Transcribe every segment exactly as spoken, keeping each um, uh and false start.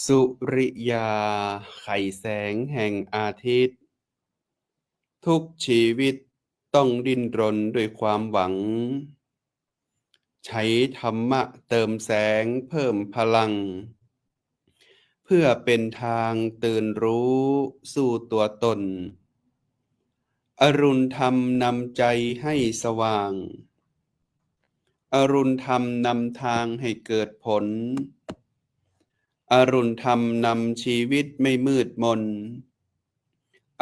สุริยา ไขแสงแห่งอาทิตย์ ทุกชีวิตต้องดิ้นรนด้วยความหวัง ใช้ธรรมะเติมแสงเพิ่มพลัง เพื่อเป็นทางตื่นรู้สู่ตัวตน อรุณธรรมนำใจให้สว่าง อรุณธรรมนำทางให้เกิดผล อรุณธรรมนำชีวิตไม่มืดมน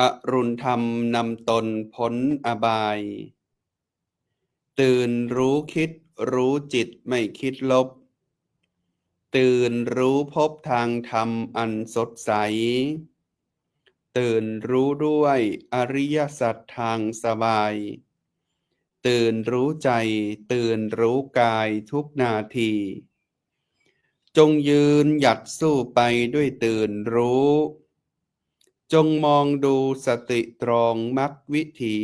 อรุณธรรมนำตนพ้นอบาย ตื่นรู้คิดรู้จิตไม่คิดลบ ตื่นรู้พบทางธรรมอันสดใส ตื่นรู้ด้วยอริยสัจทางสบาย ตื่นรู้ใจ ตื่นรู้กายทุกนาที จงยืนหยัดสู้ไปด้วยตื่นรู้ จงมองดูสติตรองมรรควิถี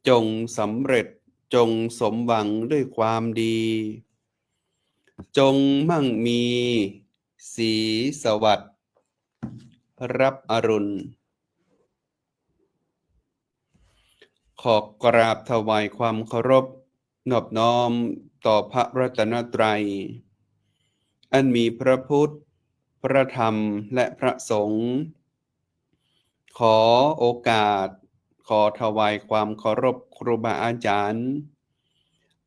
จงสำเร็จ จงสมหวังด้วยความดี จงมั่งมีสีสวัสดิ์ รับอรุณ ขอกราบถวายความเคารพนอบน้อมต่อพระรัตนตรัย อันมีพระพุทธ พระธรรม และพระสงฆ์ ขอโอกาส ขอถวายความเคารพครูบาอาจารย์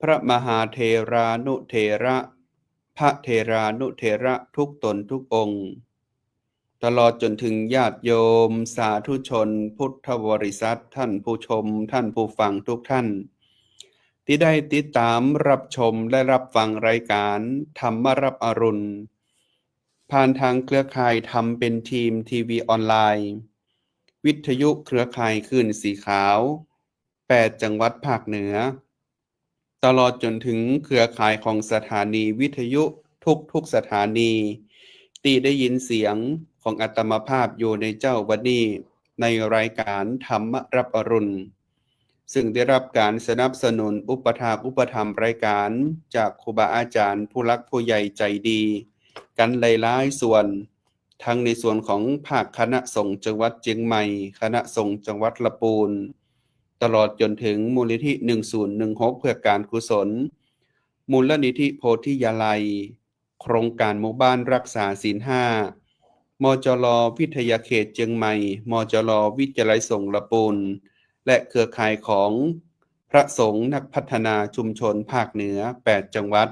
พระมหาเถรานุเถระ พระเถรานุเถระทุกตนทุกองค์ ตลอดจนถึงญาติโยมสาธุชนพุทธบริษัท ท่านผู้ชม ท่านผู้ฟังทุกท่าน ที่ได้ติดตามรับชมและรับฟังรายการธรรมะรับอรุณ ผ่านทางเครือข่ายธรรมเป็นธรรมทีวีออนไลน์ วิทยุเครือข่ายคลื่นสีขาว แปดจังหวัดภาคเหนือ ตลอดจนถึงเครือข่ายของสถานีวิทยุทุกๆสถานี ตี้ได้ยินเสียงของอาตมาภาพอยู่ในเจ๊าวันนี้ ในรายการธรรมะรับอรุณ ซึ่งได้รับการสนับสนุนอุปถากอุปถัมภ์รายการจากครูบาอาจารย์ผู้หลักผู้ใหญ่ใจดี กันหลายๆส่วน ทั้งในส่วนของภาคคณะสงฆ์จังหวัดเจียงใหม่ คณะสงฆ์จังหวัดละปูน ตลอดจนถึงมูลนิธิหนึ่งศูนย์หนึ่งหกเพื่อการกุศล มูลนิธิโพธิยาลัย โครงการหมู่บ้านรักษาศีลห้า มจร วิทยาเขตเจียงใหม่ มจร วิทยาลัยสงฆ์ละปูน และเครือข่ายของพระสงฆ์นักพัฒนาชุมชนภาคเหนือ แปดจังหวัด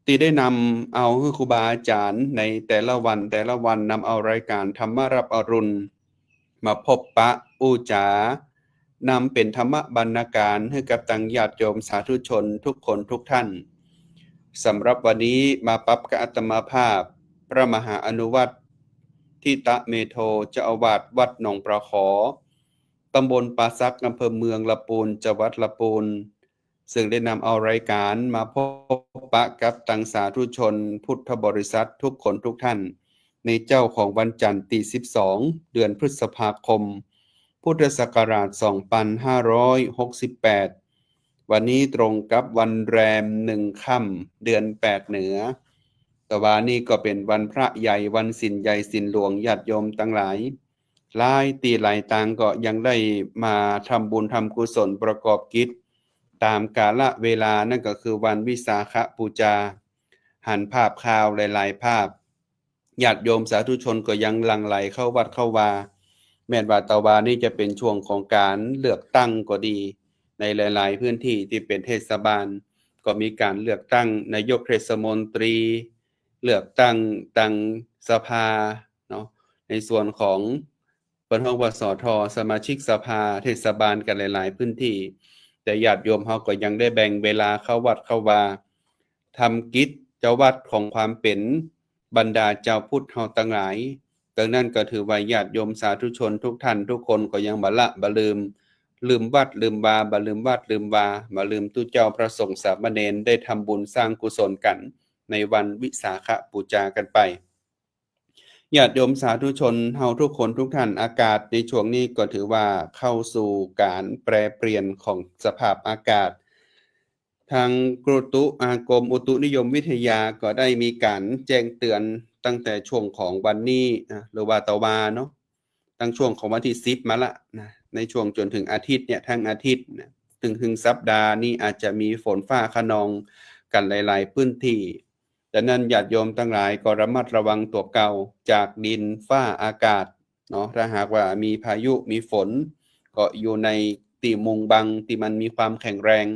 ตี้ได้นำเอาหื้อครูบาอาจารย์ในแต่ละวันแต่ละวัน นำเอารายการธรรมะรับอรุณ มาพบปะอู้จ๋า นำเป๋นธรรมบรรณาการหื้อกับตังญาติโยมสาธุชนทุกคนทุกท่าน สำหรับวันนี้มาปะกับอาตมาภาพ พระมหาอนุวัฒน์ ทิตะเมโธ เจ้าอาวาสวัดหนองปลาขอ ตำบลป่าสัก อำเภอเมืองละปูน จังหวัดละปูน ซึ่งได้นำเอารายการมาพบปะกับตังสาธุชนพุทธบริษัททุกคนทุกท่าน ในเจ๊าของวันจันทร์ตี้สิบสอง เดือนพฤษภาคม พุทธศักราชสองพันห้าร้อยหกสิบแปด วันนี้ตรงกับวันแรมหนึ่งค่ำ เดือนแปดเหนือ ตะวานี้ก็เป๋นวันพระใหญ่ วันศีลใหญ่ศีลหลวง ญาติโยมตังหลาย หลายตี้หลายตางก็ยังได้มาทำบุญทำกุศลประกอบกิจ ต๋ามกาละเวลา นั่นก็คือวันวิสาขบูชา หันภาพข่าวหลายๆภาพ ญาติโยมสาธุชนก็ยังหลั่งไหลเข้าวัดเข้าวา แม่นว่าตะวานี้จะเป๋นช่วงของก๋านเลือกตั้งก็ดี ในหลายๆพื้นที่ตี้เป๋นเทศบาล ก็มีก๋านเลือกตั้งนายกเทศมนตรี เลือกตั้งตังสภาเนาะ ในส่วนของ เปิ้นฮ้องว่า สท สมาชิกสภาเทศบาลกั๋นหลายๆพื้นที่ แต่ญาติโยมเฮาก็ยังได้แบ่งเวลาเข้าวัดเข้าวา ทำกิจวัตรของความเป๋นบรรดาจาวพุทธเฮาตังหลาย ดังนั้นก็ถือว่าญาติโยมสาธุชนทุกท่านทุกคนก็ยังบ่ละบ่ลืม ลืมวัดลืมวา บ่ลืมวัดลืมวา บ่ลืมตุ๊เจ้าพระสงฆ์สามเณรได้ทำบุญสร้างกุศลกั๋นในวันวิสาขบูชากั๋นไป ญาติโยมสาธุชนเฮาทุกคนทุกท่าน อากาศในช่วงนี้ก็ถือว่าเข้าสู่ก๋านแปรเปลี่ยนของสภาพอากาศ ทางกรุตุ อ่า กรมอุตุนิยมวิทยาก็ได้มีก๋านแจ้งเตือนตั้งแต่ช่วงของวันนี้นะ หรือว่าตะวาเนาะ ตั้งช่วงของวันตี้สิบมาละนะ ในช่วงจ๋นถึงอาทิตย์เนี่ย ทั้งอาทิตย์นะ ถึง ถึงสัปดาห์นี้อาจจะมีฝนฟ้าคะนองกั๋นหลายๆ พื้นตี้ ดังนั้นญาติโยมตังหลายก็ระมัดระวังตั๋วเก่าจากดินฟ้าอากาศเนาะ ถ้าหากว่ามีพายุมีฝน ก็อยู่ในตี้มุงบังตี้มันมีความแข็งแรง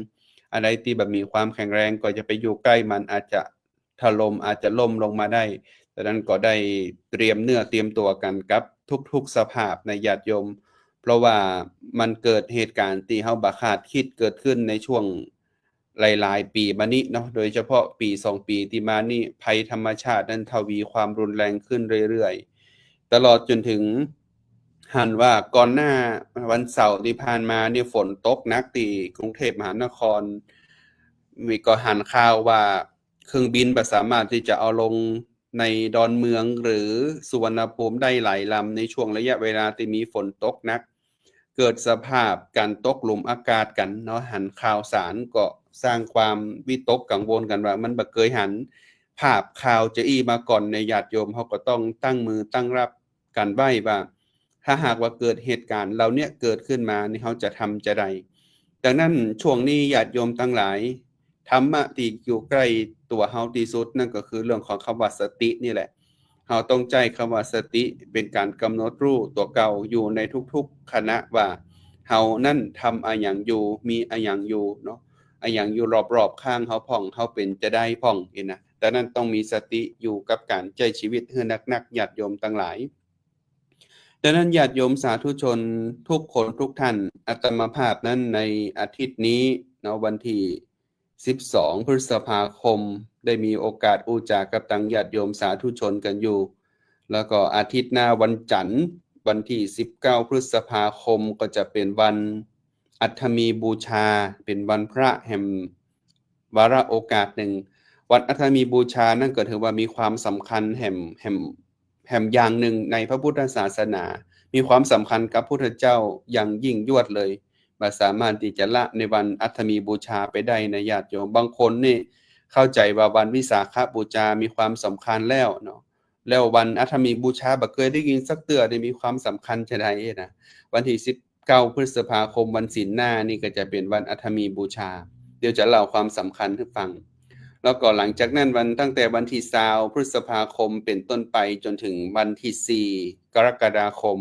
อันใดตี้บ่มีความแข็งแรงก็อย่าไปอยู่ใก้มัน อาจจะถล่ม อาจจะล้มลงมาได้ ดังนั้นก็ได้เตรียมเนื้อเตรียมตั๋วกั๋นกับทุกๆ สภาพนะญาติโยม เพราะว่ามันเกิดเหตุก๋ารณ์ตี้เฮาบ่คาดคิดเกิดขึ้นในช่วง หลายๆ ปี๋มานี้เนาะ โดยเฉพาะปี๋สองปี๋ตี้มานี้ ภัยธรรมชาตินั้นทวีความรุนแรงขึ้นเรื่อยๆ ตลอดจ๋นถึงหันว่าก่อนหน้าวันเสาร์ตี้ผ่านมานี่ฝนตกหนักตี้กรุงเทพมหานคร มีก็หันข่าวว่าเครื่องบินบ่สามารถตี้จะเอาลงในดอนเมืองหรือสุวรรณภูมิได้หลายลำในช่วงระยะเวลาตี้มีฝนตกหนัก เกิดสภาพก๋านตกหลุมอากาศกั๋นเนาะ หันข่าวสารก็สร้างความวิตกกังวลกั๋นว่ามันบ่เกยหันภาพข่าวจาอี้มาก่อนนะญาติโยม เฮาก็ต้องตั้งมือตั้งรับกั๋นไว้ว่า ถ้าหากว่าเกิดเหตุก๋ารณ์เหล่าเนี้ยเกิดขึ้นมานี่ เฮาจะทำจาใด ดังนั้นช่วงนี้ญาติโยมตังหลาย ธรรมะตี้อยู่ใก้ตั๋วเฮาตี้สุด นั่นก็คือเรื่องของกำว่าสตินี่แหละ เฮาต้องใจ๊กำว่าสติเป๋นก๋านก๋ำหนดฮู้ตั๋วเก่าอยู่ในทุกๆ ขณะว่า เฮานั้นทำอะหยังอยู่ มีอะหยังอยู่เนาะ อะหยังอยู่รอบๆ ข้างเฮาพ่อง เฮาเป๋นจาใดพ่องนี่นะ ดังนั้นต้องมีสติอยู่กับก๋านใจ๊จีวิตหื้อนักๆ ญาติโยมตังหลาย ดังนั้นญาติโยมสาธุชนทุกคนทุกท่าน อาตมาภาพนั้นในอาทิตย์นี้เนาะ วันตี้ สิบสอง พฤษภาคม ได้มีโอกาสอู้จ๋ากับตังญาติโยมสาธุชนกั๋นอยู่ แล้วก็อาทิตย์หน้าวันจันทร์ วันตี้ สิบเก้า พฤษภาคม ก็จะเป๋นวันอัฐมีบูชา เป๋นวันพระแหมวาระโอกาสนึ่ง วันอัฐมีบูชานั่นก็ถือว่ามีความสำคัญแหม แหม แหมอย่างนึ่งในพระพุทธศาสนา มีความสำคัญกับพุทธเจ้าอย่างยิ่งยวดเลย บ่สามารถตี้จะละในวันอัฐมีบูชาไปได้นะญาติโยม บางคนนี่เข้าใจ๋ว่าวันวิสาขบูชามีความสำคัญแล้วเนาะ แล้ววันอัฐมีบูชาบ่เกยได้ยินสักเตื้อนี่มีความสำคัญจาใดนะ วันตี้ สิบเก้า พฤษภาคม วันศีลหน้านี่ก็จะเป๋นวันอัฐมีบูชา เดี๋ยวจะเล่าความสำคัญหื้อฟัง แล้วก็หลังจากนั้นวัน ตั้งแต่วันตี้ ซาว พฤษภาคม เป๋นต้นไปจ๋นถึงวันตี้ สี่ กรกฎาคม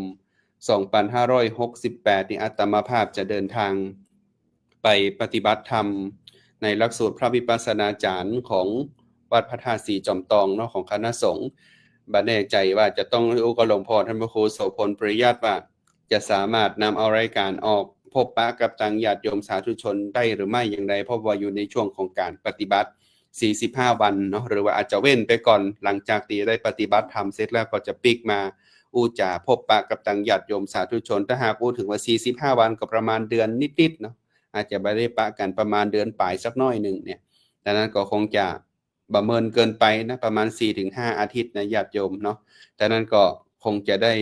สองพันห้าร้อยหกสิบแปด นี่อาตมาภาพจะเดินทางไปปฏิบัติธรรมในหลักสูตรพระวิปัสสนาจารย์ของวัดพระธาตุสีจอมตองเนาะ ของคณะสงฆ์ บ่แน่ใจ๋ว่าจะต้องอู้กับหลวงพ่อท่านพระครูโสภณ ปริยัติว่า จะสามารถนำเอารายการออกพบปะกับตังญาติโยมสาธุชนได้หรือไม่อย่างไร เพราะว่าอยู่ในช่วงของก๋านปฏิบัติ สี่สิบห้า วันเนาะ หรือว่าอาจจะเว้นไปก่อน หลังจากตี้ได้ปฏิบัติธรรมเสร็จแล้วก็จะปิ๊กมาอู้จ๋าพบปะกับตังญาติโยมสาธุชน ถ้าหากอู้เถิงว่า สี่สิบห้า วันก็ประมาณเดือนนิดๆ เนาะ อาจจะบ่ได้ปะกั๋นประมาณเดือนป๋ายสักหน้อยนึ่งเนี่ย ดังนั้นก็คงจะบ่เมินเกินไปนะ ประมาณ สี่ถึงห้า อาทิตย์นะญาติโยมเนาะ ดังนั้นก็คงจะได้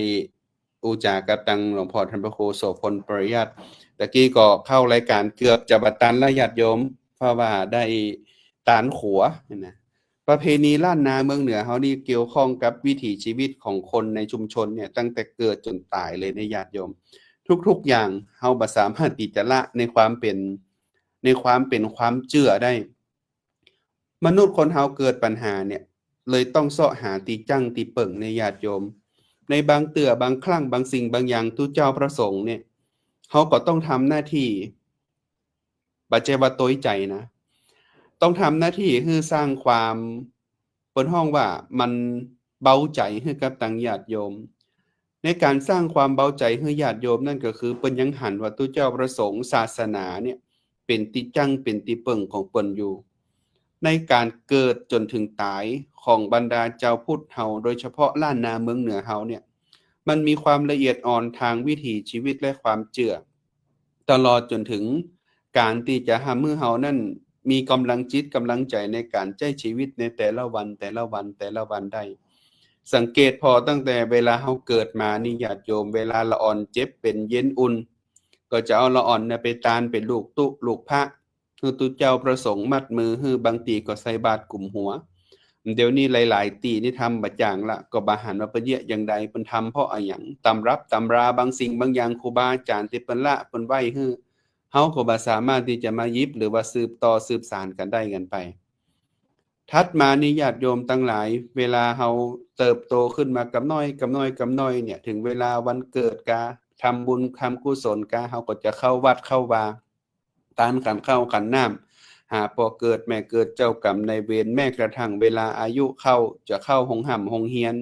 อู้จ๋ากับตังหลวงพ่อท่านพระครูโสภณ ปริยัติ ตะกี้ก็เข้ารายการเกือบจะบ่ตันแล้วญาติโยม เพราะว่าได้ตานขัวนะ ประเพณีล้านนาเมืองเหนือเฮานี่เกี่ยวข้องกับวิถีชีวิตของคนในชุมชนเนี่ย ตั้งแต่เกิดจ๋นต๋ายเลยนะญาติโยม ทุกๆ อย่างเฮาบ่สามารถตี้จะละในความเป๋น ในความเป๋นความเจื้อได้ มนุษย์คนเฮาเกิดปัญหาเนี่ย เลยต้องเซาะหาตี้จั้งตี้เปิ่งในญาติโยม ในบางเตื้อบางครั้งบางสิ่งบางอย่าง ตุ๊เจ้าพระสงฆ์เนี่ย เฮาก็ต้องทำหน้าตี้ บ่ใจ้ว่าตวยใจ๋นะ ต้องทำหน้าตี้หื้อสร้างความ เปิ้นฮ้องว่ามันเบาใจ๋หื้อกับตังญาติโยม ในก๋านสร้างความเบาใจ๋หื้อญาติโยมนั่นก็คือเปิ้นยังหันว่าตุ๊เจ้าพระสงฆ์ศาสนาเนี่ย เป๋นตี้จั้งเป๋นตี้เปิ้งของเปิ้นอยู่ ในก๋านเกิดจ๋นเถิงต๋ายของบรรดาจาวพุทธเฮา โดยเฉพาะล้านนาเมืองเหนือเฮาเนี่ย มันมีความละเอียดอ่อนตางวิถีจีวิตและความเจื้อ ตลอดจ๋นเถิงก๋านตี้จะทำหื้อเฮานั้นมีก๋ำลังจิตก๋ำลังใจ๋ในก๋านใจ๊จีวิตในแต่ละวัน แต่ละวัน แต่ละวันได้ สังเกตผ่อตั้งแต่เวลาเฮาเกิดมานี่ญาติโยม เวลาละอ่อนเจ็บเป๋นเย็นอุ่น ก็จะเอาละอ่อนเนี่ยไปตานเป๋นลูกตุ๊ลูกพระ หื้อตุ๊เจ้าพระสงฆ์มัดมือหื้อ บางตี้ก็ใส่บาตรกุมหัว เดี๋ยวนี้หลายๆ ตี้นี่ทำบ่จ๋างละ ก็บ่หันว่าเปิ้นเยียะอย่างใด เปิ้นทำเพราะอะหยัง ต๋ำรับต๋ำราบางสิ่งบางอย่าง ครูบาอาจ๋ารย์ตี้เปิ้นละเปิ้นไว้หื้อ เฮาก็บ่สามารถตี้จะมาหยิบหรือว่าสืบต่อสืบสานกั๋นได้กั๋นไป ถัดมานี่ญาติโยมตังหลาย เวลาเฮาเติบโตขึ้นมากำน้อยกำน้อยกำน้อยเนี่ย เถิงเวลาวันเกิดกา ทำบุญทำกุศลกา เฮาก็จะเข้าวัดเข้าวา ตานขันข้าวขันน้ำ หาป้อเกิดแม่เกิดเจ้ากรรมนายเวร แม้กระทั่งเวลาอายุเข้า จะเข้าโฮงฮ่ำโฮงเฮียน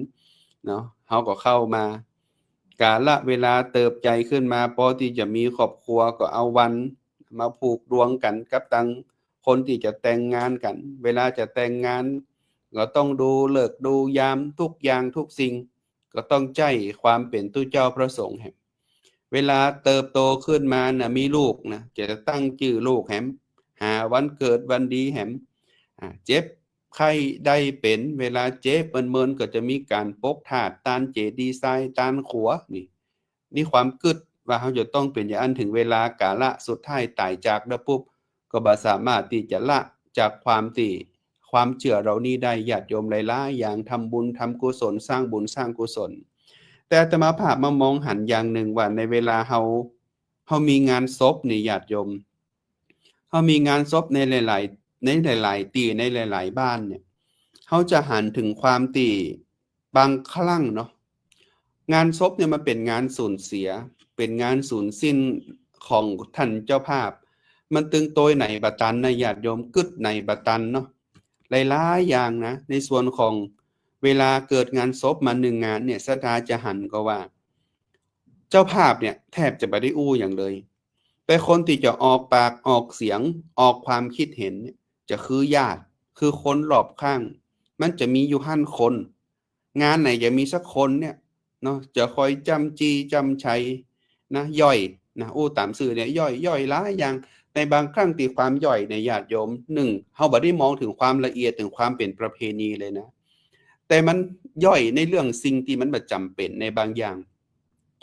เนาะ เฮาก็เข้ามา กาละเวลาเติบใหญ่ขึ้นมา ป้อตี้จะมีครอบครัวก็เอาวันมาผูกดวงกั๋นกับตังคนตี้จะแต่งงานกั๋น เวลาจะแต่งงานก็ต้องดูฤกษ์ดูยาม ทุกอย่างทุกสิ่ง ก็ต้องใจ๊ความเป๋นตุ๊เจ้าพระสงฆ์แหม เวลาเติบโตขึ้นมาน่ะ มีลูกนะ จะตั้งจื้อลูกแหม หาวันเกิดวันดีแหม อ่า เจ็บไข้ได้เป๋น เวลาเจ็บเมินๆ ก็จะมีก๋านปกธาตุ ตานเจดีย์ทราย ตานขัว นี่ นี่ความกึ๊ดว่าเฮาจะต้องเป๋นอย่างอั้น เถิงเวลากาละสุดท้ายต๋ายจากแล้วปุ๊บ ก็บ่สามารถตี้จะละจากความตี้ ความเจื้อเหล่านี้ได้ ญาติโยม หลายๆ อย่าง ทำบุญทำกุศล สร้างบุญสร้างกุศล แต่อาตมาภาพมามองหันอย่างนึ่งว่า ในเวลาเฮา เฮามีงานศพนี่ญาติโยม เฮามีงานศพในหลายๆ ในหลายๆ ตี้ ในหลายๆ บ้านเนี่ย เฮาจะหันเถิงความตี้ บางครั้งเนาะ งานศพเนี่ยมันเป๋นงานสูญเสีย เป๋นงานสูญสิ้นของต้านเจ้าภาพ มันตึงโตยไหนบ่ตันนะญาติโยม กึ๊ดไหนบ่ตันเนาะ หลายๆ อย่างนะ ในส่วนของเวลาเกิดงานศพมานึ่งงานเนี่ย ศรัทธาจะหันก็ว่า เจ้าภาพเนี่ยแทบจะบ่ได้อู้หยังเลย แต่คนตี้จะออกปากออกเสียง ออกความกึ๊ดเห็นเนี่ย จะคือญาติ คือคนรอบข้าง มันจะมีอยู่หั้นคน งานไหนจะมีสักคนเนี่ยเนาะ จะคอยจ้ำจี้จ้ำชัยนะ ย่อยนะ อู้ต๋ามซื่อเนี่ย ย่อย ย่อยหลายอย่าง ในบางครั้งตี้ความย่อยเนี่ยญาติโยม นึ่ง เฮาบ่ได้มองเถิงความละเอียด เถิงความเป๋นประเพณีเลยนะ แต่มันย่อยในเรื่องสิ่งตี้มันบ่จ๋ำเป๋นในบางอย่าง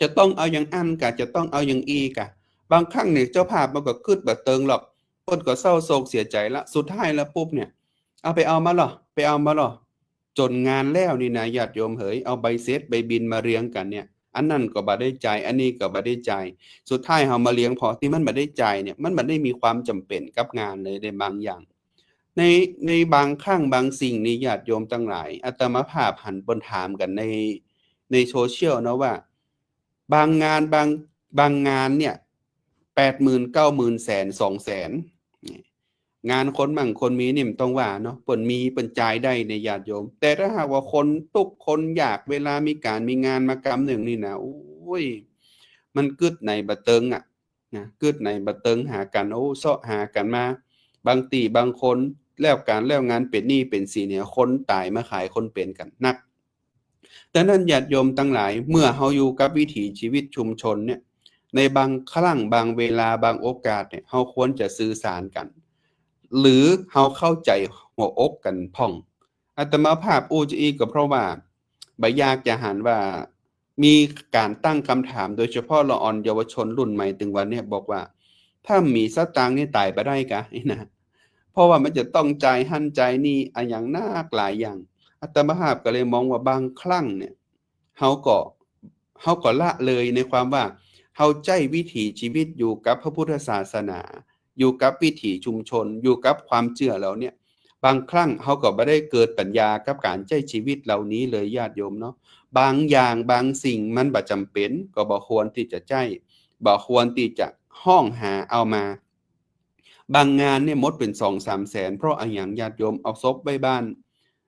จะต้องเอาอย่างอั้นกา จะต้องเอาอย่างอี้กา บางครั้งเนี่ยเจ้าภาพมันก็กึ๊ดบ่เติงหรอก เปิ้นก็เศร้าโศกเสียใจ๋ละ สุดท้ายแล้วปุ๊บเนี่ย เอาไปเอามาลอ ไปเอามาลอ จ๋นงานแล้วนี่นะญาติโยมเหย เอาใบเสร็จใบบิณมาเรียงกั๋นเนี่ย อันนั้นก็บ่ได้จ่าย อันนี้ก็บ่ได้จ่าย สุดท้ายเฮามาเรียงผ่อตี้มันบ่ได้จ่ายเนี่ย มันบ่ได้มีความจ๋ำเป๋นกับงานเลยในบางอย่าง ใน ในบางครั้งบางสิ่งนี่ญาติโยมตังหลาย อาตมาภาพหันเปิ้นถามกั๋นใน ในโซเชียลเนาะว่า บางงาน บาง บางงานเนี่ย แปดหมื่น เก้าหมื่น แสน สองแสน งานคนมั่งคนมีนี่มันต้องว่าเนาะ เปิ้นมีเปิ้นจ่ายได้เนี่ยญาติโยม แต่ถ้าหากว่าคนตุ๊กข์คนยาก เวลามีก๋านมีงานมากำนึ่งนี่นะ โอ้ย มันกึ๊ดไหนบ่เติงอะนะ กึ๊ดไหนบ่เติง หากั๋น โอ้ เซาะหากั๋นมา บางตี้บางคนแล้วก๋านแล้วงาน เป๋นหนี้เป๋นสินเนี่ย คนต๋ายมาขายคนเป๋นกั๋นนัก ดังนั้นญาติโยมตังหลาย เมื่อเฮาอยู่กับวิถีจีวิตชุมชนเนี่ย ในบางครั้งบางเวลาบางโอกาสเนี่ย เฮาควรจะสื่อสารกั๋น หรือเฮาเข้าใจ๋หัวอกกั๋นพ่อง อาตมาภาพอู้จะอี้ก็เพราะว่าบ่อยากจะหันว่า มีก๋านตั้งกำถาม โดยเฉพาะละอ่อนเยาวชนรุ่นใหม่ตึงวันเนี่ย บอกว่า ถ้าบ่มีสตางค์นี่ต๋ายบ่ได้กา นี่นะ เพราะว่ามันจะต้องจ่ายหั้นจ่ายนี่อะหยังนักหลายอย่าง อาตมาภาพก็เลยมองว่าบางครั้งเนี่ย เฮาก็ เฮาก็ละเลยในความว่า เฮาใจ๊วิถีจีวิตอยู่กับพระพุทธศาสนา อยู่กับวิถีชุมชน อยู่กับความเจื้อเหล่าเนี่ย บางครั้งเฮาก็บ่ได้เกิดปัญญากับก๋านใจ๊จีวิตเหล่านี้เลยญาติโยมเนาะ บางอย่างบางสิ่งมันบ่จ๋ำเป๋น ก็บ่ควรตี้จะใจ๊ บ่ควรตี้จะฮ้องหาเอามา บางงานเนี่ยหมดเป๋นสองสามแสน เพราะอะหยังญาติโยม เอาศพไว้บ้าน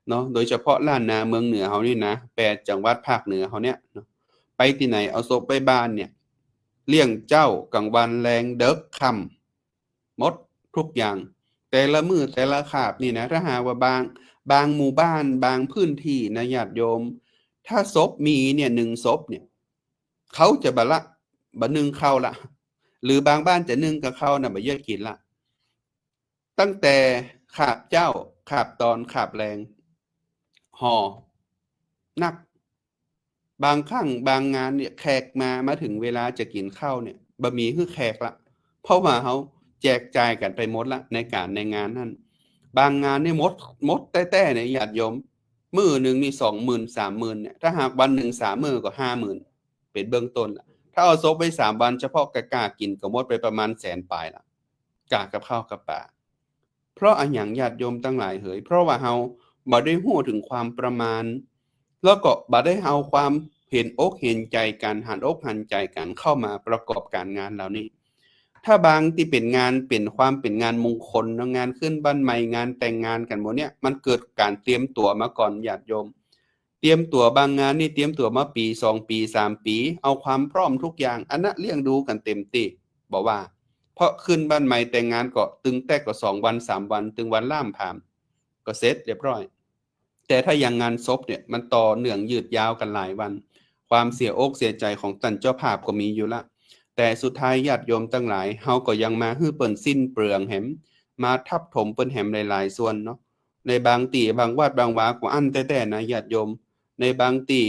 เนาะ โดยเฉพาะล้านนาเมืองเหนือเฮานี่นะ แปดจังหวัดภาคเหนือเฮาเนี่ยเนาะ ไปตี้ไหนเอาศพไว้บ้านเนี่ย เลี้ยงเจ๊ากลางวันแลงเดิ็กค่ำ หมดทุกอย่าง แต่ละมื้อแต่ละคาบนี่นะ ถ้าหากว่าบาง บางหมู่บ้าน บางพื้นที่นะญาติโยม ถ้าศพมีเนี่ย หนึ่งศพเนี่ย เขาจะบ่ละ บ่นึ่งข้าวละ หรือบางบ้านจะนึ่งกับข้าวนะ บ่เยียะกิ๋นละ ตั้งแต่คาบเจ๊า คาบตอน คาบแลง ห่อ นัก บางครั้งบางงานเนี่ย แขกมา มาเถิงเวลาจะกิ๋นข้าวเนี่ย บ่มีหื้อแขกละ เพราะว่าเฮาแจกจ่ายกั๋นไปหมดละ ในก๋านในงานนั้น บางงานนี่หมด หมดแต๊ๆ เนี่ยญาติโยม มื้อนึ่งนี่ สองหมื่น สามหมื่น เนี่ย ถ้าหากวันนึ่งสามมื้อก็ ห้าหมื่น เป๋นเบื้องต้นละ ถ้าเอาศพไว้สามวัน เฉพาะก้าๆ กิ๋นก็หมดไปประมาณแสนปลายละ ก้ากับข้าวกับป๋า เพราะอะหยังญาติโยมตังหลายเหย เพราะว่าเฮาบ่ได้ฮู้เถิงความประมาณ แล้วก็บ่ได้เอาความหันอกหันใจ๋กั๋น หันอกหันใจ๋กั๋นเข้ามาประกอบก๋านงานเหล่านี้ ถ้าบางตี้เป๋นงาน เป๋นความเป๋นงานมงคลเนาะ งานขึ้นบ้านใหม่ งานแต่งงานกั๋นหมดเนี่ย มันเกิดก๋านเตรียมตั๋วมาก่อนญาติโยม เตรียมตั๋ว บางงานนี่เตรียมตั๋วมาปี๋ สองปี๋ สามปี๋ เอาความพร้อมทุกอย่าง อันนั้นเลี้ยงดูกั๋นเต็มตี้ บ่ว่า เพราะขึ้นบ้านใหม่แต่งงานก็ตึงแต๊กก็สองวันสามวัน ตึงวันล่ามผาม ก็เสร็จเรียบร้อย แต่ถ้าอย่างงานศพเนี่ย มันต่อเนื่องยืดยาวกั๋นหลายวัน ความเสียอกเสียใจ๋ของต้านเจ้าภาพก็มีอยู่ละ แต่สุดท้ายญาติโยมตังหลาย เฮาก็ยังมาหื้อเปิ้นสิ้นเปลืองแหม มาทับถมเปิ้นแหมหลายๆ ส่วนเนาะ ในบางตี้บางวัดบางวาก็อั้นแต๊ๆ นะญาติโยม ในบางตี้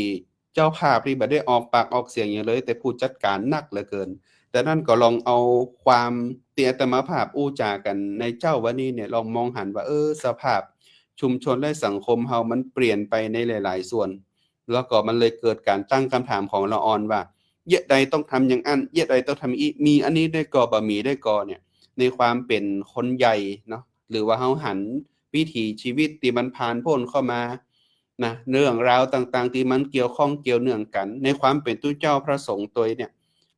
เจ้าภาพนี่บ่ได้ออกปากออกเสียงหยังเลย แต่ผู้จัดก๋านนักเหลือเกิน แต่นั้นก็ลองเอาความตี้อาตมาภาพอู้จ๋ากั๋นในเจ๊าวันนี้เนี่ย ลองมองหันว่า เออ สภาพชุมชนและสังคมเฮามันเปลี่ยนไปในหลายๆ ส่วน แล้วก็มันเลยเกิดก๋านตั้งกำถามของละอ่อนว่า เยียะใดต้องทำอย่างอั้น เยียะใดต้องทำอี้ มีอันนี้ได้ก่อ บ่มีได้ก่อเนี่ย ในความเป๋นคนใหญ่เนาะ หรือว่าเฮาหันวิถีชีวิตตี้มันผ่านป๊นเข้ามานะ เรื่องราวต่างๆ ตี้มันเกี่ยวข้องเกี่ยวเนื่องกั๋น ในความเป๋นตุ๊เจ้าพระสงฆ์ตวยเนี่ย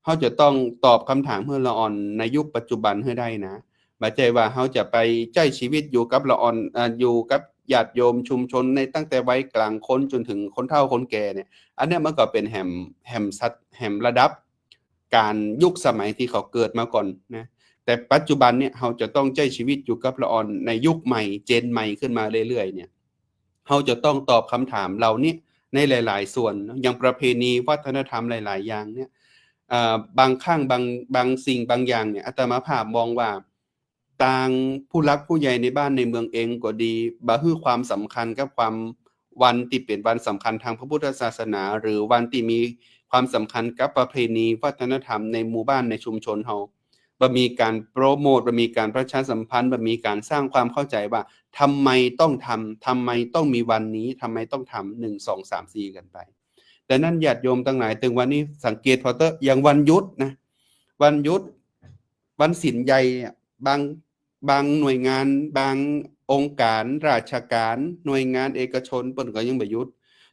เฮาจะต้องตอบกำถามหื้อละอ่อนในยุคปัจจุบันหื้อได้นะ บ่ใจ้ว่าเฮาจะไปใจ๊ชีวิตอยู่กับละอ่อน เอ่อ อยู่กับญาติโยมชุมชนในตั้งแต่วัยกลางคนจ๋นเถิงคนเฒ่าคนแก่เนี่ย อันเนี้ยมันก็เป๋นแหม แหมสัด แหมระดับก๋านยุคสมัยตี้เขาเกิดมาก่อนนะ แต่ปัจจุบันเนี่ย เฮาจะต้องใจ๊ชีวิตอยู่กับละอ่อนในยุคใหม่ เจนใหม่ขึ้นมาเรื่อยๆ เนี่ย เฮาจะต้องตอบกำถามเหล่านี้ในหลายๆ ส่วนเนาะ อย่างประเพณีวัฒนธรรมหลายๆ อย่างเนี่ย เอ่อ บางครั้งบาง บางสิ่งบางอย่างเนี่ย อาตมาภาพมองว่า ตางผู้หลักผู้ใหญ่ในบ้านในเมืองเองก็ดี บ่หื้อความสำคัญกับความ วันตี้เป๋นวันสำคัญตางพระพุทธศาสนา หรือวันตี้มีความสำคัญกับประเพณีวัฒนธรรมในหมู่บ้านในชุมชนเฮา บ่มีก๋านโปรโมต บ่มีก๋านประชาสัมพันธ์ บ่มีก๋านสร้างความเข้าใจ๋ว่าทำไมต้องทำ ทำไมต้องมีวันนี้ ทำไมต้องทำ หนึ่ง สอง สาม สี่ กั๋นไป ดังนั้นญาติโยมตังหลาย เถิงวันนี้สังเกตผ่อเต๊อะ อย่างวันหยุดนะ วันหยุด วันศีลใหญ่เนี่ย บาง บางหน่วยงาน บางองค์ก๋านราชก๋าน หน่วยงานเอกชน เปิ้นก็ยังบ่หยุด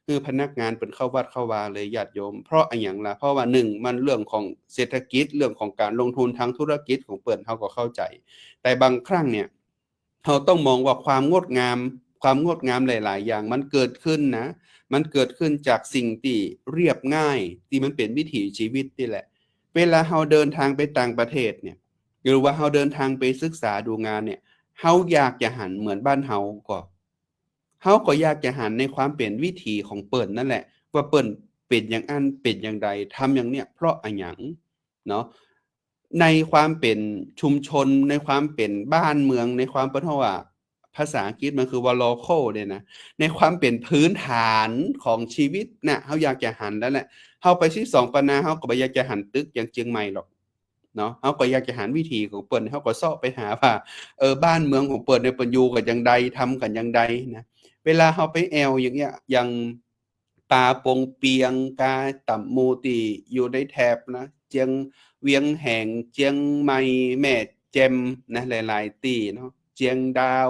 คือพนักงานเปิ้นเข้าวัดเข้าวาเลยญาติโยม เพราะอะหยังล่ะ เพราะว่า หนึ่ง มันเรื่องของเศรษฐกิจ เรื่องของก๋านลงทุนตางธุรกิจของเปิ้น เฮาก็เข้าใจ๋ แต่บางครั้งเนี่ย เฮาต้องมองว่าความงดงาม ความงดงามหลายๆ อย่างมันเกิดขึ้นนะ มันเกิดขึ้นจากสิ่งตี้เรียบง่าย ตี้มันเป๋นวิถีชีวิตนี่แหละ เวลาเฮาเดินตางไปต่างประเทศเนี่ย หรือว่าเฮาเดินตางไปศึกษาดูงานเนี่ย เฮาอยากจะหันเหมือนบ้านเฮาก่อ เฮาก็อยากจะหันในความเป๋นวิถีของเปิ้นนั่นแหละ ว่าเปิ้นเป๋นอย่างอั้น เป๋นอย่างใด ทำอย่างเนี้ย เพราะอะหยังเนาะ ในความเป๋นชุมชน ในความเป๋นบ้านเมือง ในความเป๋น เฮาว่า ภาษาอังกฤษมันคือว่า local เนี่ยนะ ในความเป๋นพื้นฐานของชีวิตน่ะ เฮาอยากจะหันแล้วแหละ เฮาไปสิบสองปันนา เฮาก็บ่อยากจะหันตึกอย่างเจียงใหม่หรอก เนาะ เฮาก็อยากจะหันวิถีของเปิ้น เฮาก็เซาะไปหาว่า เออ บ้านเมืองของเปิ้นเนี่ย เปิ้นอยู่กั๋นอย่างใด ทำกั๋นอย่างใดนะ เวลาเฮาไปแอ่วอย่างเนี้ย อย่างปาปงเปียง กาต่ำหมู่ตี้อยู่ในแถบนะ เจียงเวียงแหง เจียงใหม่ แม่แจ่มนะ หลายๆ ตี้เนาะ เจียงดาว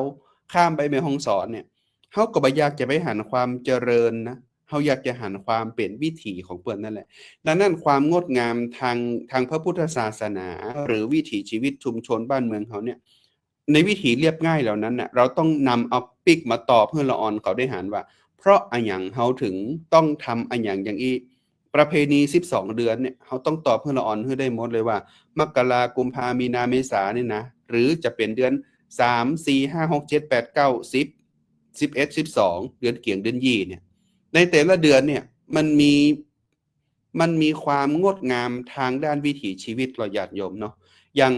ข้ามไปแม่ฮ่องสอนเนี่ย เฮาก็บ่อยากจะไปหันความเจริญนะ เฮาอยากจะหันความเป๋นวิถีของเปิ้นนั่นแหละ ดังนั้นความงดงามตาง ตางพระพุทธศาสนา หรือวิถีชีวิตชุมชนบ้านเมืองเฮาเนี่ย ในวิถีเรียบง่ายเหล่านั้นน่ะ เฮาต้องนำเอาปิ๊กมาตอบหื้อละอ่อนเขาได้หันว่า เพราะอะหยังเฮาเถิงต้องทำอะหยังอย่างอี้ ประเพณีสิบสองเดือนเนี่ย เฮาต้องตอบหื้อละอ่อนหื้อได้หมดเลยว่า มกรา กุมภา มีนา เมษาเนี่ยนะ หรือจะเป๋นเดือนสาม สี่ ห้า หก เจ็ด แปด เก้า สิบ สิบเอ็ด สิบสอง เดือนเกียง เดือนยี่เนี่ย ในแต่ละเดือนเนี่ยมันมี มันมีความงดงามทางด้านวิถีชีวิตเฮาญาติโยมเนาะ อย่าง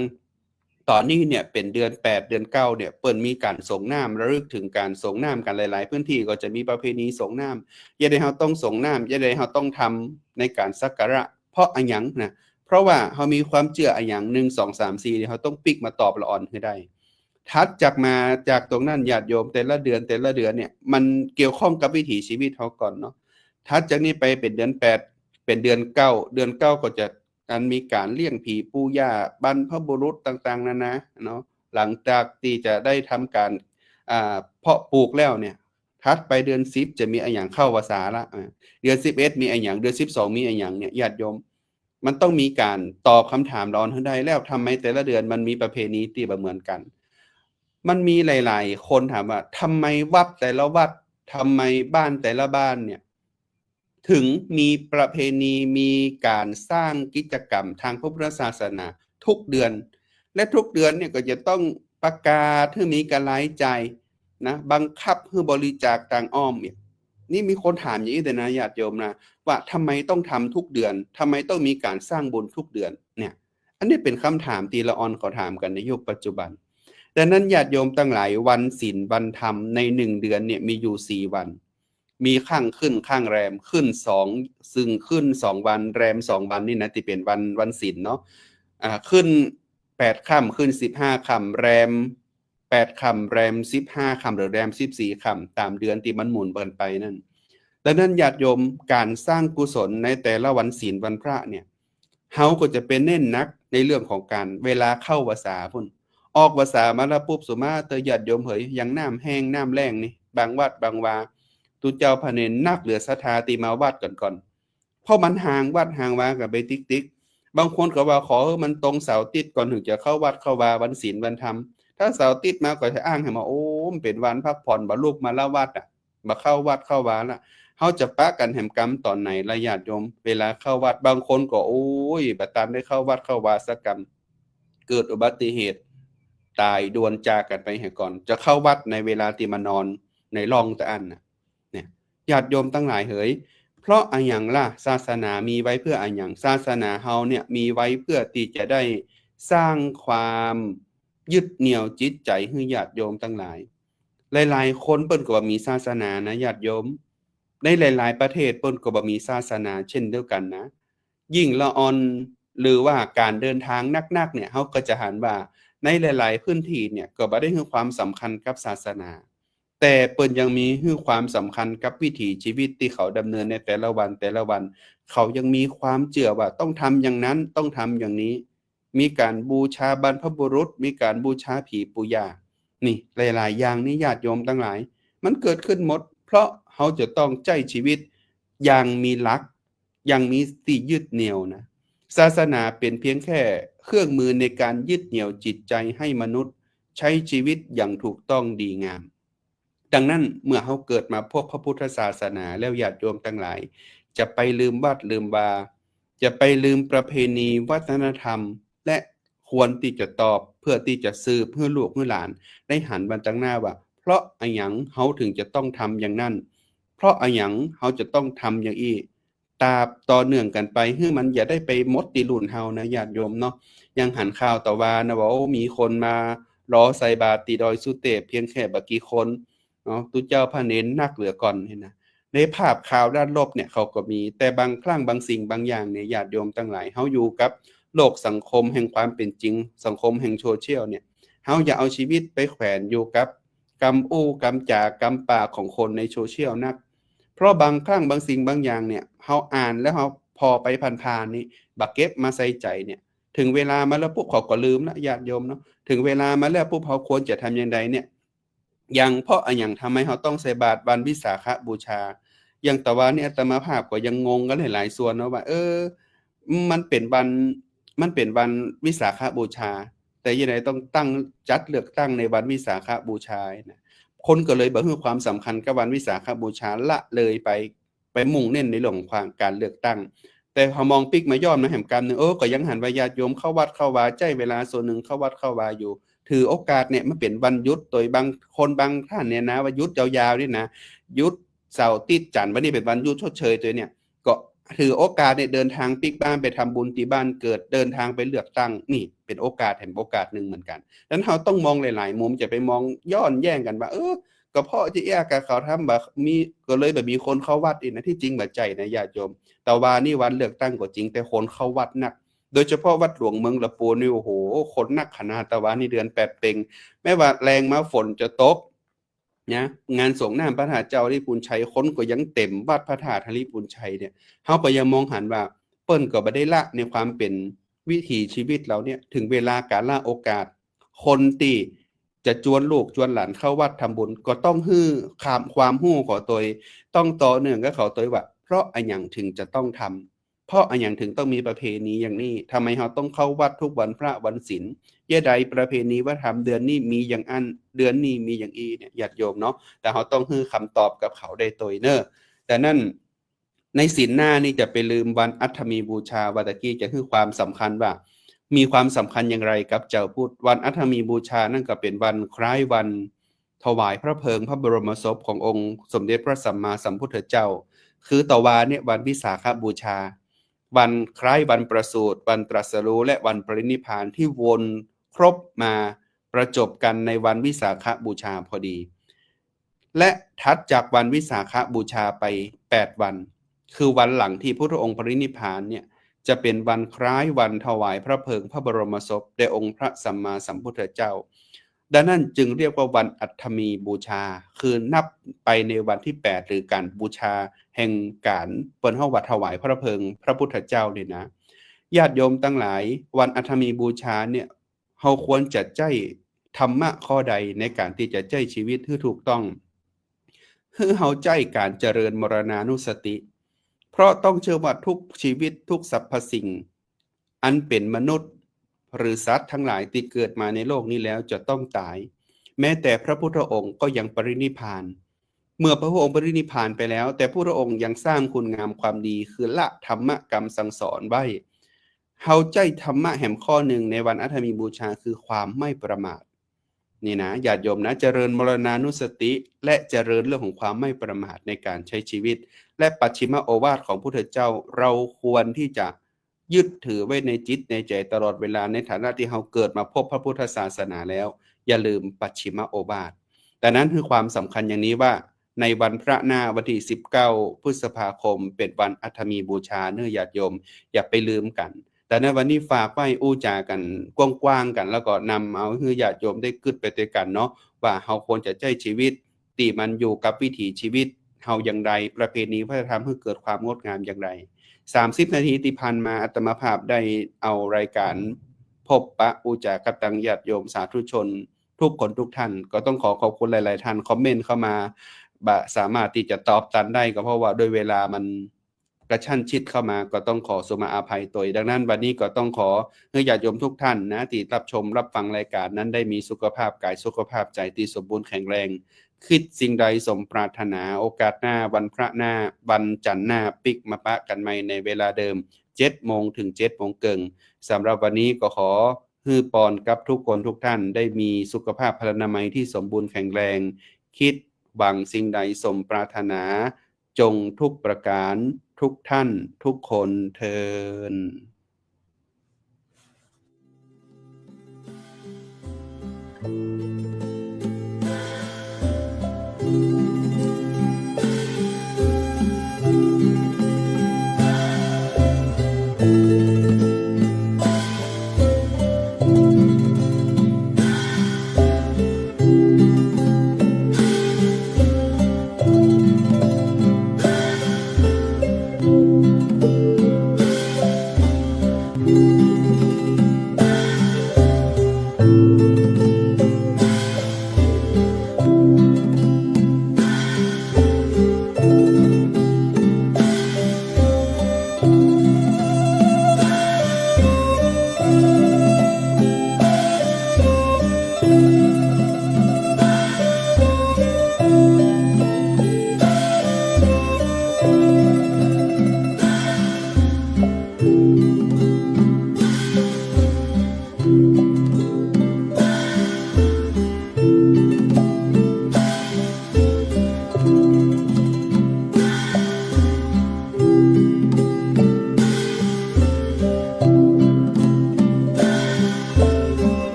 ต๋อนนี้เนี่ยเป๋นเดือนแปด เดือนเก้าเนี่ย เปิ้นมีก๋านสรงน้ำ ระลึกเถิงก๋านสรงน้ำกั๋น หลายๆ พื้นตี้ก็จะมีประเพณีสรงน้ำ ยะใดเฮาต้องสรงน้ำ ยะใดเฮาต้องทำในก๋านสักการะ เพราะอะหยังนะ เพราะว่าเฮามีความเจื้ออะหยัง หนึ่ง สอง สาม สี่ เฮาต้องปิ๊กมาตอบละอ่อนหื้อได้ ถัดจากมาจากตรงนั้นญาติโยม แต่ละเดือน แต่ละเดือนเนี่ย มันเกี่ยวข้องกับวิถีชีวิตเฮาก่อนเนาะ ถัดจากนี้ไปเป๋นเดือนแปด เป๋นเดือนเก้า เดือนเก้าก็จะ อันมีก๋านเลี้ยงผีปู่ย่าบรรพบุรุษต่างๆ นานาเนาะ หลังจากตี้จะได้ทำก๋าน อ่า เพาะปลูกแล้วเนี่ย ถัดไปเดือนสิบจะมีอะหยังเข้าพรรษาละ อ่า เดือนสิบเอ็ดมีอะหยัง เดือนสิบสองมีอะหยังเนี่ย ญาติโยม มันต้องมีก๋านตอบกำถามละอ่อนหื้อได้ แล้วทำไมแต่ละเดือนมันมีประเพณีตี้บ่เหมือนกั๋น มันมีหลายๆ คนถามว่า ทำไมวัดแต่ละวัด ทำไมบ้านแต่ละบ้านเนี่ย เถิงมีประเพณี มีก๋านสร้างกิจกรรมตางพระพุทธศาสนาทุกเดือน และทุกเดือนเนี่ยก็จะต้องประกาศหื้อมีก๋านรายจ่ายนะ บังคับหื้อบริจาคตางอ้อมเนี่ย นี่มีคนถามอย่างนี้เลยนะญาติโยมนะ ว่าทำไมต้องทำทุกเดือน ทำไมต้องมีก๋านสร้างบุญทุกเดือนเนี่ย อันนี้เป๋นกำถามตี้ละอ่อนเขาถามกั๋นในยุคปัจจุบัน ดังนั้นญาติโยมตังหลาย วันศีลวันธรรมในหนึ่งเดือนเนี่ยมีอยู่สี่วัน มีข้างขึ้นข้างแรม ขึ้นสอง ซึ่งขึ้นสองวัน แรมสองวันนี่นะ ตี้เป๋นวัน วันศีลเนาะ อ่า ขึ้นแปดค่ำ ขึ้นสิบห้าค่ำ แรมแปดค่ำ แรมสิบห้าค่ำ หรือแรมสิบสี่ค่ำ ต๋ามเดือนตี้มันหมุนกั๋นไปนั่น ดังนั้นญาติโยม ก๋านสร้างกุศลในแต่ละวันศีลวันพระเนี่ย เฮาก็จะไปเน้นหนักในเรื่องของก๋านเวลาเข้าพรรษาปู๊น ออกพรรษามาแล้วปุ๊บ สุมาเตอญาติโยมเหย อย่างน้ำแห้งน้ำแล้งนี่ บางวัดบางวา ตุ๊เจ้าพระเณรนักเหลือศรัทธาตี้มาวัดก่อนๆ เพราะมันห่างวัดห่างวากั๋นไปติ๊กๆ บางคนก็ว่าขอหื้อมันตรงเสาร์อาทิตย์ก่อนเถิงจะเข้าวัดเข้าวาวันศีลวันธรรม ถ้าเสาร์อาทิตย์มาก็จะอ้างหื้อว่า โอ้ มันเป๋นวันพักผ่อน บ่ลุกมาละวัดอะ บ่เข้าวัดเข้าวาละ เฮาจะปะกั๋นแหมกำต๋อนไหนละญาติโยม เวลาเข้าวัด บางคนก็ โอ้ย บ่ตันได้เข้าวัดเข้าวาสักกำ เกิดอุบัติเหตุ ต๋ายด่วนจากกั๋นไปเหียก่อน จะเข้าวัดในเวลาตี้มานอนในร่องตะอั้นน่ะ เนี่ย ญาติโยมตังหลายเหย เพราะอะหยังล่ะ ศาสนามีไว้เปื้ออะหยัง ศาสนาเฮาเนี่ยมีไว้เปื้อตี้จะได้สร้างความยึดเหนี่ยวจิตใจ๋หื้อญาติโยมตังหลาย หลายๆ คนเปิ้นก็บ่มีศาสนานะญาติโยม ในหลายๆ ประเทศเปิ้นก็บ่มีศาสนาเช่นเดียวกั๋นนะ ยิ่งละอ่อน หรือว่าก๋านเดินตางนักๆ เนี่ย เฮาก็จะหันว่าในหลายๆ พื้นตี้เนี่ยก็บ่ได้หื้อความสำคัญกับศาสนา แต่เปิ้นยังมีหื้อความสำคัญกับวิถีชีวิตตี้เขาดำเนินในแต่ละวันแต่ละวัน เขายังมีความเจื้อว่าต้องทำอย่างนั้น ต้องทำอย่างนี้ มีก๋านบูชาบรรพบุรุษ มีก๋านบูชาผีปู่ย่า นี่หลายๆ อย่างนี่ญาติโยมตังหลาย มันเกิดขึ้นหมด เพราะเฮาจะต้องใจ๊ชีวิตอย่างมีหลัก อย่างมีตี้ยึดเหนี่ยวนะ ศาสนาเป๋นเพียงแค่เครื่องมือในก๋านยึดเหนี่ยวจิตใจ๋หื้อมนุษย์ใจ๊ชีวิตอย่างถูกต้องดีงาม ดังนั้นเมื่อเฮาเกิดมาพบพระพุทธศาสนาแล้วญาติโยมตังหลาย จะไปลืมวัดลืมวา จะไปลืมประเพณีวัฒนธรรม และควรตี้จะตอบเปื้อตี้จะสืบหื้อลูกหื้อหลานได้หันวันตังหน้าว่า เพราะอะหยังเฮาเถิงจะต้องทำอย่างนั้น เพราะอะหยังเฮาจะต้องทำอย่างอี้ ตราบต่อเนื่องกั๋นไป หื้อมันอย่าได้ไปหมดตี้รุ่นเฮานะญาติโยมเนาะ ยังหันข่าวตะวานะว่า โอ้ มีคนมารอใส่บาตรตี้ดอยสุเตพเพียงแค่บ่กี่คนเนาะ ตุ๊เจ้าพระเณรนักเหลือก่อนนี่นะ ในภาพข่าวด้านลบเนี่ยเขาก็มี แต่บางครั้งบางสิ่งบางอย่างเนี่ยญาติโยมตังหลาย เฮาอยู่กับโลกสังคมแห่งความเป๋นจริง สังคมแห่งโซเชียลเนี่ย เฮาอย่าเอาชีวิตไปแขวนอยู่กับกำอู้กำจ๋ากำปากของคนในโซเชียลนัก เพราะบางครั้งบางสิ่งบางอย่างเนี่ย เฮาอ่านแล้วเฮาผ่อไปผ่านๆ นี่ บ่เก็บมาใส่ใจ๋เนี่ย เถิงเวลามาแล้วปุ๊บเขาก็ลืมละญาติโยมเนาะ เถิงเวลามาแล้วปุ๊บเฮาควรจะทำอย่างใดเนี่ย อย่างเพราะอะหยังทำไมเฮาต้องใส่บาตรวันวิสาขบูชา อย่างตะวานี่อาตมาภาพก็ยังงงกั๋นหลายๆ ส่วนเนาะว่า เออ มันเป๋นวัน มันเป๋นวันวิสาขบูชา แต่ยะใดต้องตั้ง จัดเลือกตั้งในวันวิสาขบูชานะ คนก็เลยบ่หื้อความสำคัญกับวันวิสาขบูชา ละเลยไป ไปมุ่งเน้นในเรื่องของความ ก๋านเลือกตั้ง แต่พอมองปิ๊กมาย้อนมาแหมกำนึ่ง เออ ก็ยังหันว่าญาติโยมเข้าวัดเข้าวา ใจ๊เวลาส่วนนึ่งเข้าวัดเข้าวาอยู่ ถือโอกาสเนี่ย มันเป๋นวันหยุด โตยบางคนบางท่านเนี่ยนะ ว่าหยุดยาวๆ นี่นะ หยุดเสาร์อาทิตย์จันทร์ วันนี้เป๋นวันหยุดชดเชยโตยเนี่ย ก็ถือโอกาสเนี่ย เดินทางปิ๊กบ้านไปทำบุญตี้บ้านเกิด เดินทางไปเลือกตั้ง นี่เป๋นโอกาสแหม โอกาสนึ่งเหมือนกั๋น ดังนั้นเฮาต้องมองหลายๆ มุม จะไปมองย้อนแย้งกั๋นว่า เออ ก็เพราะจะเอี้ย ก็เขาทำบ่มี ก็เลยบ่มีคนเข้าวัดนี่นะ ตี้จริงบ่ใจ้นะญาติโยม ตะวานี้วันเลือกตั้งก็จริง แต่คนเข้าวัดนัก โดยเฉพาะวัดหลวงเมืองละปูนนี่ โอ้โห คนนักขนาด ตะวานี้เดือนแปดเป๋ง แม้ว่าแลงมาฝนจะตกนะ งานสรงน้ำพระธาตุเจ้าฮาริปุญชัย คนก็ยังเต็มวัดพระธาตุฮาริปุญชัยเนี่ย เฮาก็ยังมองหันว่า เปิ้นก็บ่ได้ละในความเป๋นวิถีชีวิตเฮาเนี่ย ถึงเวลาก๋านละโอกาส คนตี้จะจวนลูกจวนหลานเข้าวัดทำบุญ ก็ต้องหื้อความ ความฮู้เขาโตย ต้องต่อเนื่องกับเขาโตยว่า เพราะอะหยังถึงจะต้องทำ เพราะอะหยังถึงต้องมีประเพณีอย่างนี้ ทำไมเฮาต้องเข้าวัดทุกวันพระวันศีล เยียะใดประเพณีวัฒนธรรม เดือนนี้มีอย่างอั้น เดือนนี้มีอย่างอี้เนี่ย ญาติโยมเนาะ แต่เฮาต้องหื้อคำตอบกับเขาได้โตยเน่อ แต่นั้น ในศีลหน้านี่จะไปลืมวันอัฏฐมีบูชา ว่าตะกี้จะหื้อความสำคัญว่า มีความสำคัญอย่างไรกับจาวพุทธ วันอัฏฐมีบูชานั่นก็เป๋นวันคล้ายวันถวายพระเพลิงพระบรมศพขององค์สมเด็จพระสัมมาสัมพุทธเจ้า คือตะวาเนี่ยวันวิสาขบูชา วันคล้ายวันประสูติ วันตรัสรู้ และวันปรินิพพานที่วนครบมาประจบกั๋นในวันวิสาขบูชาพอดี และถัดจากวันวิสาขบูชาไปแปดวัน คือวันหลังที่พุทธองค์ปรินิพพานเนี่ย จะเป๋นวันคล้ายวันถวายพระเพลิงพระบรมศพแด่องค์พระสัมมาสัมพุทธเจ้า ดังนั้นจึงเรียกว่าวันอัฏฐมีบูชา คือนับไปในวันตี้แปด หรือก๋านบูชาแห่งก๋านเปิ้นฮ้องว่าถวายพระเพลิงพระพุทธเจ้าเนี่ยนะ ญาติโยมตังหลาย วันอัฏฐมีบูชาเนี่ย เฮาควรจะใจ๊ธรรมะข้อใดในก๋านตี้จะใจ๊ชีวิตหื้อถูกต้อง หื้อเฮาใจ๊ก๋านเจริญมรณานุสติ เพราะต้องเชื่อว่าทุกชีวิต ทุกสรรพสิ่ง อันเป๋นมนุษย์ หรือสัตว์ทั้งหลายตี้เกิดมาในโลกนี้แล้วจะต้องต๋าย แม้แต่พระพุทธองค์ก็ยังปรินิพพาน เมื่อพระพุทธองค์ปรินิพพานไปแล้ว แต่พระพุทธองค์ยังสร้างคุณงามความดี คือละธรรมกำสั่งสอนไว้ เฮาใจ๊ธรรมะแหมข้อนึ่งในวันอัฏฐมีบูชา คือความไม่ประมาท นี่นะ ญาติโยมนะ เจริญมรณานุสติ และเจริญเรื่องของความไม่ประมาทในก๋านใจ๊ชีวิต และปัจฉิมโอวาทของพุทธเจ้า เฮาควรตี้จะยึดถือไว้ในจิตในใจ๋ตลอดเวลา ในฐานะตี้เฮาเกิดมาพบพระพุทธศาสนาแล้ว อย่าลืมปัจฉิมโอวาท ดังนั้นคือความสำคัญอย่างนี้ว่า ในวันพระหน้าวันตี้สิบเก้าพฤษภาคม เป๋นวันอัฏฐมีบูชาเน่อญาติโยม อย่าไปลืมกั๋น แต่ในวันนี้ฝากไว้อู้จ๋ากั๋นกว้างๆกั๋น แล้วก็นำเอาหื้อญาติโยมได้กึ๊ดไปตวยกั๋นเนาะ ว่าเฮาควรจะใจ๊ชีวิตตี้มันอยู่กับวิถีชีวิตเฮาอย่างไร ประเพณีวัฒนธรรมหื้อเกิดความงดงามอย่างไร สามสิบนาทีตี้ผ่านมาอาตมาภาพได้เอารายการพบปะอู้จ๋ากับตังญาติโยมสาธุชน ทุกคนทุกท่าน ก็ต้องขอขอบคุณหลายๆ ท่านคอมเมนต์เข้ามา บ่สามารถตี้จะตอบตันได้ ก็เพราะว่าด้วยเวลามันกระชั้นชิดเข้ามา ก็ต้องขอสุมาอภัยตวย ดังนั้นวันนี้ก็ต้องขอหื้อญาติโยมทุกท่านนะ ตี้รับชมรับฟังรายการนั้นได้มีสุขภาพกายสุขภาพใจ๋ตี้สมบูรณ์แข็งแรง คิดสิ่งใดสมปรารถนา โอกาสหน้าวันพระหน้า วันจันทร์หน้าปิ๊กมาปะกั๋นใหม่ในเวลาเดิม เจ็ดโมงถึงเจ็ดโมงเกิ่ง สำหรับวันนี้ก็ขอ หื้อปอนกับทุกคนทุกท่านได้มีสุขภาพพลานามัยตี้สมบูรณ์แข็งแรง คิดหวังสิ่งใดสมปรารถนา จงทุกประก๋าน ทุกท่าน ทุกคนเทอญ